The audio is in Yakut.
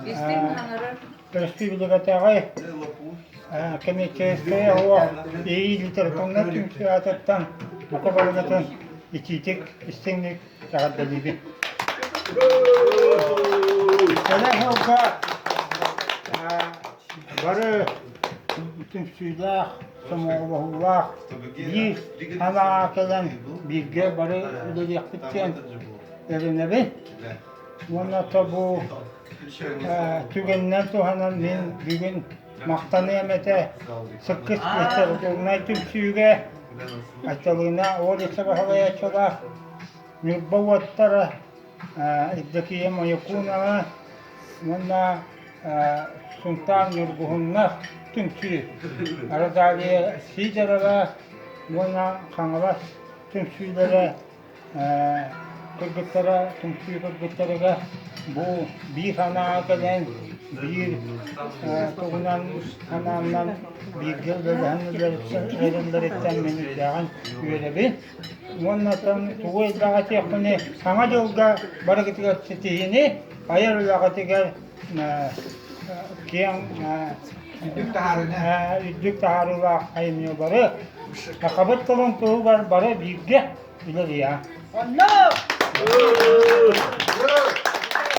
Өрөспүүбүлүкэтээҕи кэмиэрчэскэй оһох Иэйии литературнай түмсүү аатыттан бука барыгытын итиитик, истиҥник эҕэрдэлиибин. Кэлэр сылга бары түмсүүлээх, сомоҕолоһуулаах биир санааҕа кэлэн бииргэ бары үлэлиэхпит диэн эрэнэбин. Уонна бу Түгэнинэн туһанан мин бүгүн махтаныам этэ Сыккыс литературнай түмсүүгэ Айталыына Олица баһылайааччылаах Ньурба уоттара Евдокия Моякунова уонна Сунтаар Ньургуһуннар түмсүү Розалия Сидорова уонна Хаҥалас түмсүүлэрэ Кыргыттара түмсүү кыргыттарыгар бу биир санааҕа кэлэн, биир тугунан санааннан бииргэ үлэлэһэн эрэллэриттэн мин үрдээҕин үөрэбин. Уонна тугу элбэҕи этиэхпиний, Саҥа дьылга барыгытыгар ситиһиини, айар үлэҕитигэр киэҥ үрдүк таһаарыылаах айымньылары, сахабыт тылын туһугар бары бииргэ үлэлиэҕэ. Онно!